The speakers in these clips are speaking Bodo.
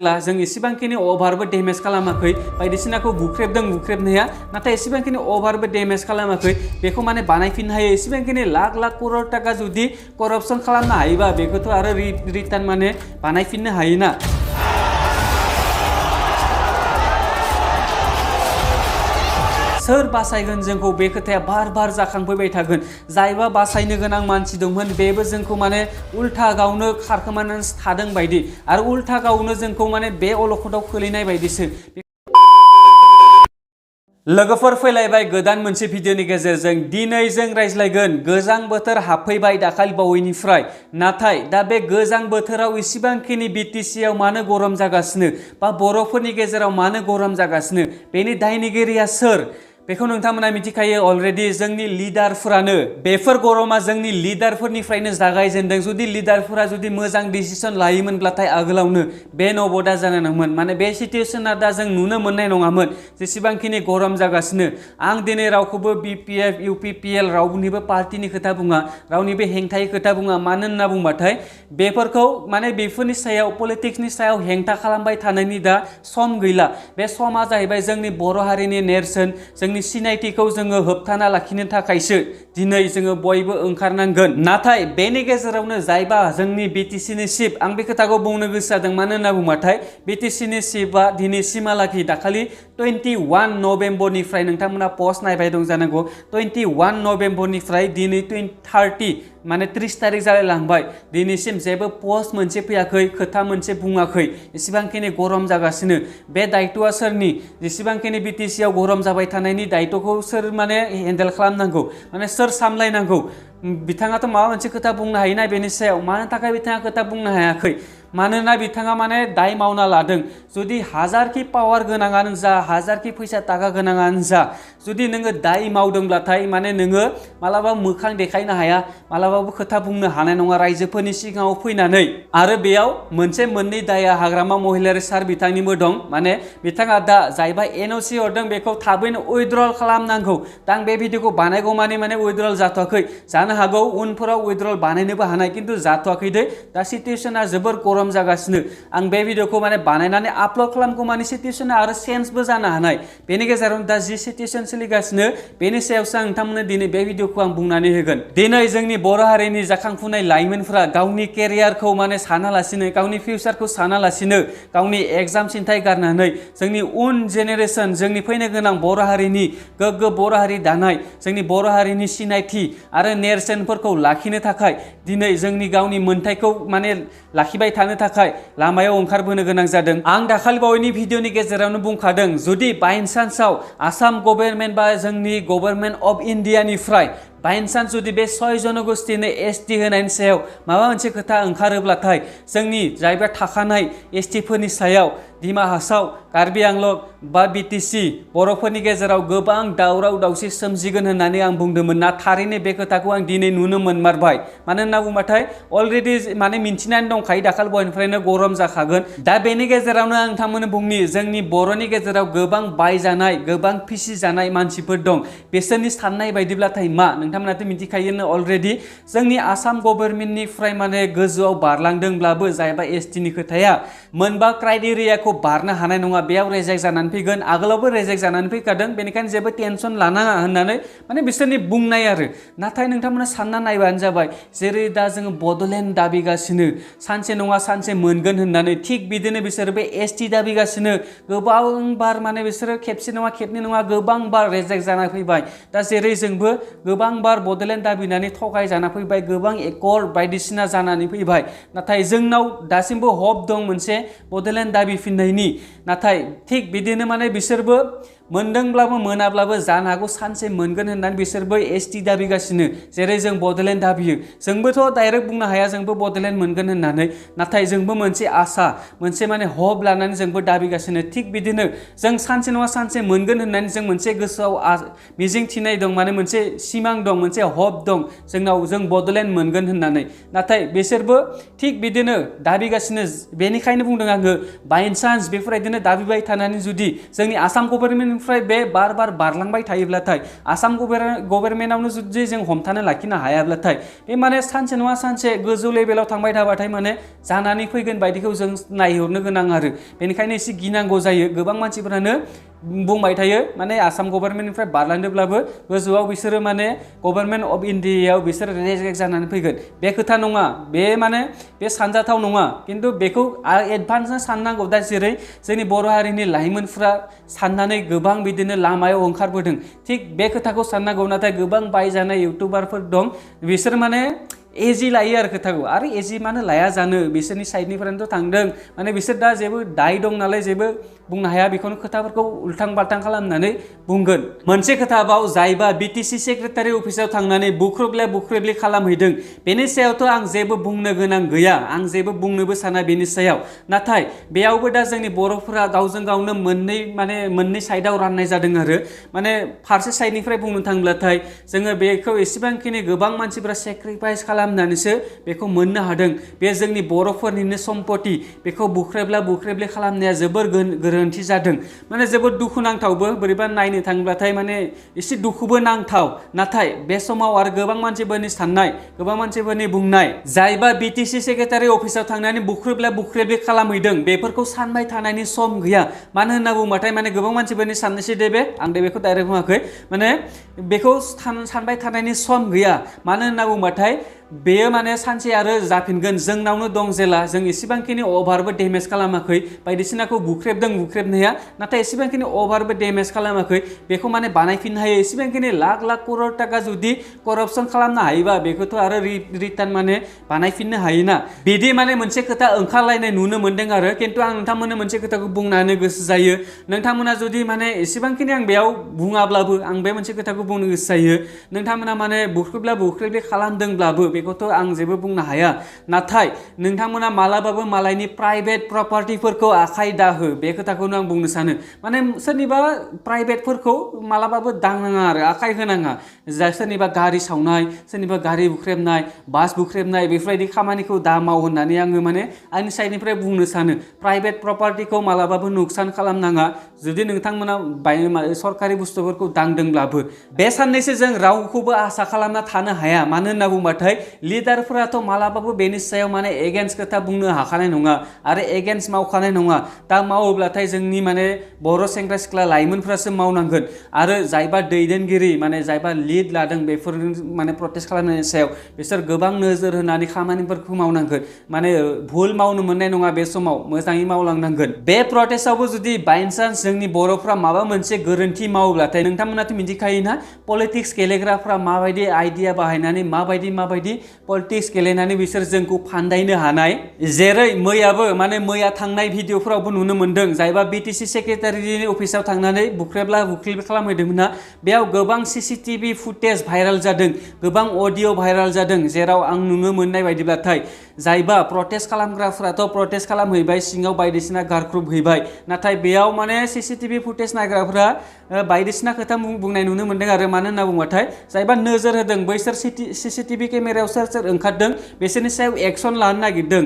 जों एसेबांखिनि अभारबो डेमेज खालामाखै बायदिसिनाखौ बुख्रेबनाया नाथाय एसेबांखिनि अभारबो डेमेज खालामाखै बेखौ माने बानायफिननो हायो एसेबांखिनि लाख लाख करोड़ टाका जुदि करप्शन खालामनो हायोबा बेखौथ' आरो रिटार्न माने बानायफिननो हायोना सोर बासायगोन जोंखौ बे खोथाया बार बार जाखांफैबाय थागोन जायबा बासायनो गोनां मानसि दंमोन बेबो जोंखौ माने उल्था गावनो खारखोमानानै थादों बायदि आरो उल्था गावनो जोंखौ माने बे अलखदाव खोलैनाय बायदिसो लोगोफोर फैलायबाय गोदान मोनसे भिडिअनि गेजेरजों दिनै जों रायज्लायगोन गोजां बोथोर हाबफैबाय दाखालि बावैनिफ्राय नाथाय दा बे गोजां बोथोराव इसिबांखिनि बिटिसिआव मानो गरम जागासिनो बा बर'फोरनि गेजेराव मानो गरम जागासिनो बेनि दायनिगिरिया सोर बेखौ नोंथांमोना मिथिखायो अलरेडि जोंनि लिडारफोरानो बेफोर गरमा जोंनि लिडारफोरनिफ्रायनो जागायजेनदों जुदि लिडारफोरा जुदि मोजां डिसिसन लायोमोनब्लाथाय आगोलावनो बे नबदा जानाय नङामोन माने बे सिचुएसना दा जों नुनो मोननाय नङामोन जेसेबांखिनि गरम जागासिनो आं दिनै रावखौबो बिपिएफ इउपिपिएल रावनिबो पार्टिनि खोथा बुङा रावनिबो हेंथायै खोथा बुङा मानो होनना बुंबाथाय बेफोरखौ माने बेफोरनि सायाव पलिटिक्सनि सायाव हेंथा खालामबाय थानायनि दा सम गैला बे समा जाहैबाय जोंनि बर' हारिनि नेरसोन जोंनि सिनायथिखौ जोङो होबथाना लाखिनो थाखायसो दिनै जोङो बयबो ओंखारनांगोन नाथाय बेनि गेजेरावनो जायबा जोंनि बिटिसिनि चिफ आं बे खोथाखौ बुंनो गोसो जादों मानो होनना बुंबाथाय बिटिसिनि चिफआ दिनैसिमहालागै दाखालि 21 नभेम्बरनिफ्राय नोंथांमोना पस्ट नायबाय दं जानांगौ 21 नभेम्बरनिफ्राय दिनै 30 माने 30 तारिख जालायलांबाय दिनैसिम जेबो पस्ट मोनसे फैयाखै खोथा मोनसे बुङाखै एसेबांखिनि गरम जागासिनो बे दायित्वआ सोरनि जेसेबांखिनि बिटिसिआव गरम जाबाय थानायनि दायित्वखौ सोर माने हेन्डेल खालामनांगौ माने सोर सामलायनांगौ बिथाङाथ' माबा मोनसे खोथा बुंनो हायोना बेनि सायाव मानो थाखाय बिथाङा खोथा बुंनो हायाखै मानोना बिथाङा माने दाय मावना लादों जुदि हाजारखि पावार गोनाङानो जा हाजारखि फैसा थाखा गोनाङानो जा जुदि नोङो दाय मावदोंब्लाथाय माने नोङो मालाबा मोखां देखायनो हाया मालाबाबो खोथा बुंनो हानाय नङा रायजोफोरनि सिगाङाव फैनानै आरो बेयाव मोनसे मोननै दाया हाग्रामा महिलारि सार बिथांनिबो दं माने बिथाङा दा जायबा एनअसि हरदों बेखौ थाबैनो उइथड्रल खालामनांगौ दा आं बे भिडिअखौ बानायगौमानि माने उइथड्रल जाथ'वाखै जानो हागौ उनफोराव उइथड्रल बानायनोबो हानाय खिन्थु जाथ'वाखै दे दा सिचुएसना जोबोर गरम जागासिनो आं बे भिडिअखौ माने बानायनानै आपल'ड खालामगौ माने सिचुएसना आरो चेन्जबो जानो हानाय बेनि गेजेराव दा जि सिचुएसन सोलिगासिनो बेनि सायावसो आं नोंथांमोननो दिनै बे भिडिअखौ आं बुंनानै होगोन दिनै जोंनि बर' हारिनि जाखांफुनाय लाइमोनफोरा गावनि केरियारखौ माने सानालासिनो गावनि फिउचारखौ सानालासिनो गावनि एग्जाम सिन्थाय गारनानै जोंनि उन जेनेरेसन जोंनि फैनो गोनां बर' हारिनि गोग्गो बर' हारि दानाय जोंनि बर' हारिनि सिनायथि आरो नेरसोनफोरखौ लाखिनो थाखाय दिनै जोंनि गावनि मोन्थायखौ माने लाखिबाय थानो थाखाय लामायाव ओंखारबोनो गोनां जादों आं दाखालि बावैनि भिडिअनि गेजेरावनो बुंखादों जुदि बाइचान्सआव आसाम गभर्नमेन्ट बा जोंनि गभर्नमेन्ट अफ इन्डियानिफ्राय बाइचान्स जुदि बे 6 जनगोष्ठीनो एसटि होनायनि सायाव माबा मोनसे खोथा ओंखारोब्लाथाय जोंनि जायबा थाखानाय एसटिफोरनि सायाव दिमा हासाव कार्बि आंलं बा बिटिसि बर'फोरनि गेजेराव गोबां दावराव दावसि सोमजिगोन होननानै आं बुंदोंमोन ना थारैनो बे खोथाखौ आं दिनै नुनो मोनमारबाय मानो होनना बुंबाथाय अलरेडि माने मिन्थिनानै दंखायो दाखालि बयनिफ्रायनो गरम जाखागोन दा बेनि गेजेरावनो आं नोंथांमोननो बुंनि जोंनि बर'नि गेजेराव गोबां बायजानाय गोबां फिसिजानाय मानसिफोर दं बिसोरनि साननाय बायदिब्लाथाय मा नोंथांमोनाथ' मिथिखायोनो अलरेडि जोंनि आसाम गभर्नमेन्टनिफ्राय माने गोजौआव बारलांदोंब्लाबो जायबा एसटिनि खोथाया मोनबा क्राइटेरियाखौ बारनो हानाय नङा बेयाव रेजेक्ट जानानै फैगोन आगोलावबो रेजेक्ट जानानै फैखादों बेनिखायनो जेबो टेनसन लानाङा होननानै माने बिसोरनि बुंनाय आरो नाथाय नोंथांमोना सानना नायबानो जाबाय जेरै दा जोङो बड'लेण्ड दाबिगासिनो सानसे नङा सानसे मोनगोन होननानै थिग बिदिनो बिसोरो बे एसटि दाबिगासिनो गोबां बार माने बिसोरो खेबसे नङा खेबनै नङा गोबां बार रेजेक्ट जाना फैबाय दा जेरै जोंबो गोबां बार बड'लेण्ड दाबिनानै थगाय जाना फैबाय गोबां एकर्ड बायदिसिना जानानै फैबाय नाथाय जोंनाव दासिमबो हप दं मोनसे बड'लेण्ड दाबिफिननायनि नाथाय थिग बिदिनो माने बिसोरबो मोनदोंब्लाबो मोनाब्लाबो जानो हागौ सानसे मोनगोन होननानै बिसोरबो एसटि दाबिगासिनो जेरै जों बड'लेण्ड दाबियो जोंबोथ' डाइरेक्ट बुंनो हाया जोंबो बड'लेण्ड मोनगोन होननानै नाथाय जोंबो मोनसे आसा मोनसे माने हप लानानै जोंबो दाबिगासिनो थिग बिदिनो जों सानसे नङा सानसे मोनगोन होननानै जों मोनसे गोसोआव मिजिं थिनाय दं माने मोनसे सिमां दं मोनसे हप दं जोंनाव जों बड'लेण्ड मोनगोन होननानै नाथाय बिसोरबो थिग बिदिनो दाबिगासिनो बेनिखायनो बुंदों आङो बाइचान्स बेफोरबायदिनो दाबिबाय थानानै जुदि जोंनि आसाम गभर्नमेन्ट गभर्नमेन्टनिफ्राय बे बार बारलांबाय थायोब्लाथाय आसाम गभर्नमेन्टआवनो जुदि जों हमथानो लाखिनो हायाब्लाथाय बे माने सानसे नङा सानसे गोजौ लेभेलाव थांबाय थाबाथाय माने जानानै फैगोन बायदिखौ जों नायहरनो गोनां आरो बेनिखायनो एसे गिनांगौ जायो गोबां मानसिफोरानो बुंबाय थायो माने आसाम गभर्नमेन्टनिफ्राय बारलांदोंब्लाबो गोजौआव बिसोरो माने गभर्नमेन्ट अफ इन्डियायाव बिसोर रेजेक्ट जानानै फैगोन बे खोथा नङा बे माने बे सानजाथाव नङा खिन्थु बेखौ एडभान्सजों साननांगौ दा जेरै जोंनि बर' हारिनि लाइमोनफ्रा साननानै गोबां बिदिनो लामायाव ओंखारबोदों थिग बे खोथाखौ साननांगौ नाथाय गोबां बायजानाय इउटुबारफोर दं बिसोर माने एजि लायो आरो खोथाखौ आरो एजि मानो लाया जानो बिसोरनि साइडनिफ्रायनोथ' थांदों माने बिसोर दा जेबो दाय दं नालाय जेबो बुंनो हाया बेखौनो खोथाफोरखौ उल्थां बाल्थां खालामनानै बुंगोन मोनसे खोथाबाव जायबा बिटिसि सेक्रेटारि अफिसाव थांनानै बुख्रुबले खालामहैदों बेनि सायावथ' आं जेबो बुंनो गोनां गैया आं जेबो बुंनोबो साना बेनि सायाव नाथाय बेयावबो दा जोंनि बर'फोरा गावजों गावनो मोननै साइडआव राननाय जादों आरो माने फारसे साइडनिफ्राय बुंनो थांब्लाथाय जोङो बेखौ एसेबांखिनि गोबां मानसिफोरा सेक्रिफाइस खालामनानैसो बेखौ मोननो हादों बे जोंनि बर'फोरनिनो सम्पति बेखौ बुख्रेबले खालामनाया जोबोर गोरोन्थि जादों माने जोबोद दुखुनांथावबो बोरैबा नायनो थाङोब्लाथाय माने एसे दुखुबो नांथाव नाथाय बे समाव आरो गोबां मानसिफोरनि साननाय गोबां मानसिफोरनि बुंनाय जायबा बिटिसि सेक्रेटारि अफिसाव थांनानै बुख्रेबले खालामहैदों बेफोरखौ सानबाय थानायनि सम गैया मानो होनना बुंबाथाय माने गोबां मानसिफोरनि साननायसै दे बे आं दे बेखौ डाइरेक्ट बुङाखै माने बेखौ सानबाय थानायनि सम गैया मानो होनना बुंबाथाय बेयो माने सानसे आरो जाफिनगोन जोंनावनो दं जेला जों एसेबांखिनि अभारबो डेमेज खालामाखै बायदिसिनाखौ बुख्रेबनाया नाथाय एसेबांखिनि अभारबो डेमेज खालामाखै बेखौ माने बानायफिननो हायो एसेबांखिनि लाख करोड़ टाका जुदि करपसन खालामनो हायोबा बेखौथ' आरो रिटार्न माने बानायफिननो हायोना बिदि माने मोनसे खोथा ओंखारलायनाय नुनो मोनदों आरो खिन्थु आं नोंथांमोननो मोनसे खोथाखौ बुंनानै गोसो जायो नोंथांमोना जुदि माने एसेबांखिनि आं बेयाव बुङाब्लाबो आं बे मोनसे खोथाखौ बुंनो गोसो जायो नोंथांमोना माने बुख्रेबले खालामदोंब्लाबो बेखौथ' आं जेबो बुंनो हाया नाथाय नोंथांमोना मालाबाबो मालायनि प्राइभेट प्रपार्टिफोरखौ आखाइ दाहो बे खोथाखौनो आं बुंनो सानो माने सोरनिबा प्राइभेटफोरखौ मालाबाबो दांनाङा आरो आखाइ होनाङा जा सोरनिबा गारि सावनाय सोरनिबा गारि बुख्रेबनाय बास बुख्रेबनाय बेफोरबायदि खामानिखौ दा माव होननानै आङो माने आंनि साइडनिफ्राय बुंनो सानो प्राइभेट प्रपार्टिखौ मालाबाबो नुकसान खालामनाङा जुदि नोंथांमोना सरकारि बुस्थुफोरखौ दांदोंब्लाबो बे साननैसो जों रावखौबो आसा खालामना थानो हाया मानो होनना बुंबाथाय लिडारफोराथ' मालाबाबो बेनि सायाव माने एगेन्स्ट खोथा बुंनो हाखानाय नङा आरो एगेन्स्ट मावखानाय नङा दा मावोब्लाथाय जोंनि माने बर' सेंग्रा सिख्ला लाइमोनफ्रासो मावनांगोन आरो जायबा दैदेनगिरि माने जायबा लिड लादों बेफोर माने प्रटेस्ट खालामनायनि सायाव बिसोर गोबां नोजोर होनानै खामानिफोरखौ मावनांगोन माने भुल मावनो मोननाय नङा बे समाव मोजाङै मावलांनांगोन बे प्रटेस्टआवबो जुदि बाइचान्स जोंनि बर'फ्रा माबा मोनसे गोरोन्थि मावोब्लाथाय नोंथांमोनाथ' मिथिखायोना पलिटिक्स गेलेग्राफ्रा माबायदि आइडिया बाहायनानै माबायदि पलिटिक्स गेलेनानै बिसोर जोंखौ फान्दायनो हानाय जेरै मैया थांनाय भिडिअफोरावबो नुनो मोन्दों जायबा बिटिसि सेक्रेटारिनि अफिसाव थांनानै बुख्रेबले खालामहैदोंमोन ना बेयाव गोबां सिसिटिभि फुटेज भाइरेल जादों गोबां अडिअ भाइरेल जादों जेराव आं नुनो मोननाय बायदिब्लाथाय जायबा प्रटेस्ट खालामग्राफोराथ' प्रटेस्ट खालामहैबाय सिङाव बायदिसिना गारख्रुबहैबाय नाथाय बेयाव माने सिसिटिभि फुटेज नायग्राफोरा बायदिसिना खोथा बुंनाय नुनो मोन्दों आरो मानो होनना बुंबाथाय जायबा नोजोर होदों बैसोर सिसिटिभि केमेरायाव सोर ओंखारदों बिसोरनि सायाव एक्सन लानो नागिरदों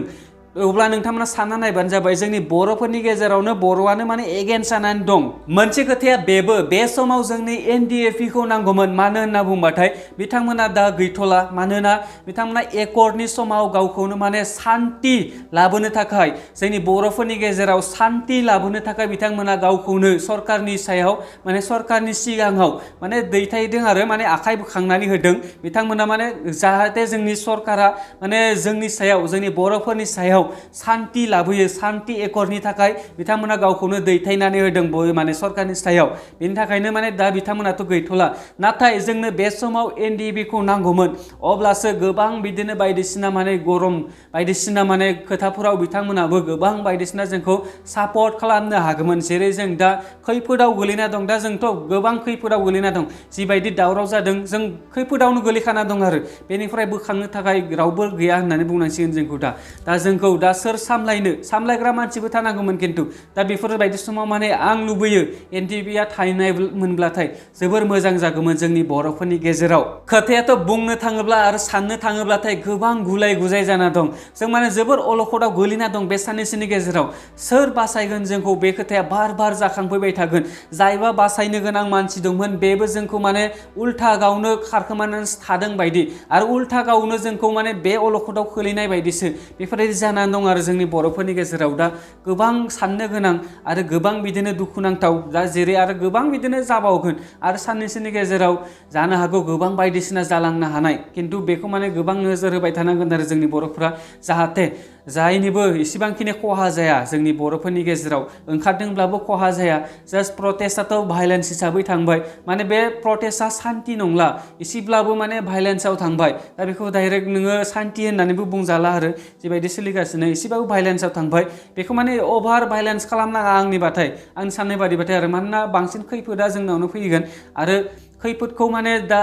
अब्ला नोंथांमोना सानना नायबानो जाबाय जोंनि बर'फोरनि गेजेरावनो बर'आनो माने एगेन्स्ट जानानै दं मोनसे खोथाया बेबो बे समाव जोंनि एनडिएफिखौ नांगौमोन मानो होनना बुंबाथाय बिथांमोना दा गैथ'ला मानोना बिथांमोना एकर्डनि समाव गावखौनो माने सान्ति लाबोनो थाखाय जोंनि बर'फोरनि गेजेराव सान्ति लाबोनो थाखाय बिथांमोना गावखौनो सरकारनि सायाव माने सरकारनि सिगाङाव माने दैथायदों आरो माने आखाइ बोखांनानै होदों बिथांमोना माने जाहाथे जोंनि सरकारा माने जोंनि सायाव जोंनि बर'फोरनि सायाव सान्ति लाबोयो सान्ति एकर्डनि थाखाय बिथांमोना गावखौनो दैथायनानै होदों माने सरकारनि सायाव बेनि थाखायनो माने दा बिथांमोनाथ' गैथ'ला नाथाय जोंनो बे समाव एनडिएफिखौ नांगौमोन अब्लासो गोबां बिदिनो बायदिसिना माने गरम बायदिसिना माने खोथाफोराव बिथांमोनाबो गोबां बायदिसिना जोंखौ सापर्ट खालामनो हागौमोन जेरै जों दा खैफोदाव गोलैना दं दा जोंथ' गोबां खैफोदाव गोलैना दं जिबायदि दावराव जादों जों खैफोदावनो गोलैखाना दं आरो बेनिफ्राय बोखांनो थाखाय रावबो गैया होननानै बुंनांसिगोन जोंखौ दा जोंखौ दा सोर सामलायग्रा मानसिबो थानांगौमोन खिन्थु दा बेफोरबायदि समाव माने आं लुबैयो एनटिभिआ थानायमोनब्लाथाय जोबोर मोजां जागौमोन जोंनि बर'फोरनि गेजेराव। खोथायाथ' बुंनो थाङोब्ला आरो साननो थाङोब्लाथाय गोबां गुलाय गुजाय जाना दं। जों माने जोबोर अलखदाव गोलैना दं बे साननैसोनि गेजेराव। सोर बासायगोन जोंखौ बे खोथाया बार बार जाखांफैबाय थागोन। जायबा बासायनो गोनां मानसि दंमोन बेबो जोंखौ माने उल्था गावनो खारखोमानानै थादों बायदि आरो उल्था गावनो जोंखौ माने बे अलखदाव खोलैनाय बायदिसो बेफोरबायदि जानानै दं आरो जोंनि बर'फोरनि गेजेराव दा गोबां साननो गोनां आरो गोबां बिदिनो दुखुनांथाव दा जेरै आरो गोबां बिदिनो जाबावगोन आरो साननैसोनि गेजेराव जानो हागौ गोबां बायदिसिना जालांनो हानाय खिन्थु बेखौ माने गोबां नोजोर होबाय थानांगोन आरो जोंनि बर'फोरा जाहाथे जायनिबो इसिबांखिनि खहा जाया जोंनि बर'फोरनि गेजेराव ओंखारदोंब्लाबो खहा जाया। जास्ट प्रटेस्टआथ' भाइलेन्स हिसाबै थांबाय माने बे प्रटेस्टआ सान्थि नंला एसेब्लाबो माने भाइलेन्सआव थांबाय दा बेखौ डाइरेक्ट नोङो सान्थि होननानैबो बुंजाला आरो जिबायदि सोलिगासिनो एसेबाबो भाइलेन्सआव थांबाय बेखौ माने अभार भाइलेन्स खालामनाङा आंनि साननाय बादिबाथाय आरो मानोना बांसिन खैफोदा जोंनावनो फैगोन आरो खैफोदखौ माने दा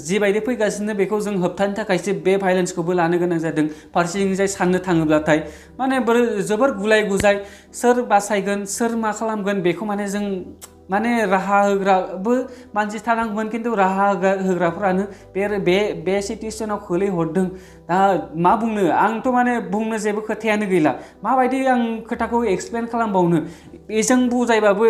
जिबायदि फैगासिनो बेखौ जों होबथानो थाखायसो बे भाइलेन्सखौबो लानो गोनां जादों। फारसेथिंजाय साननो थाङोब्लाथाय माने जोबोर गुलाय गुजाय सोर बासायगोन सोर मा खालामगोन बेखौ माने जों माने राहा होग्राबो मानसि थानांगौमोन खिन्थु राहा होग्राफ्रानो बे सिटुएसनाव खोलैहरदों। दा मा बुंनो आंथ' माने बुंनो जेबो खोथायानो गैला माबायदि आं खोथाखौ एक्सप्लेन खालामबावनो एजों बुजायबाबो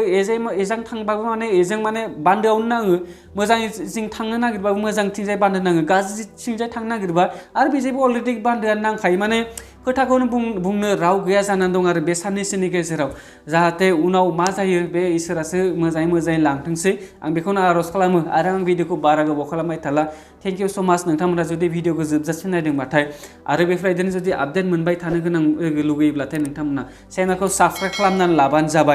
एजों थांबाबो माने एजों माने बान्दोआवनो नाङो मोजांथिं थांनो नागिरबाबो मोजांथिंजाय बान्दो नाङो गाज्रिथिंजाय थांनो नागिरबा आरो बेजेबो अलरेडि बान्दोआनो नांखायो माने खोथाखौनो बुंनो राव गैया जानानै दं आरो बे साननैसोनि गेजेराव जाहाथे उनाव मा जायो बे इसोरासो मोजाङै लांथोंसै आं बेखौनो आर'ज खालामो आरो आं भिडिअखौ बारा गोबाव खालामबाय थाला। थेंक इउ स' माच नोंथांमोना जुदि भिडिअखौ जोबजासिम नायदोंबाथाय आरो बेफोरबायदिनो जुदि आपडेट मोनबाय थानो गोनां लुगैयोब्लाथाय नोंथांमोना चेनेलखौ साबस्क्राइब खालामनानै लाबानो जाबाय।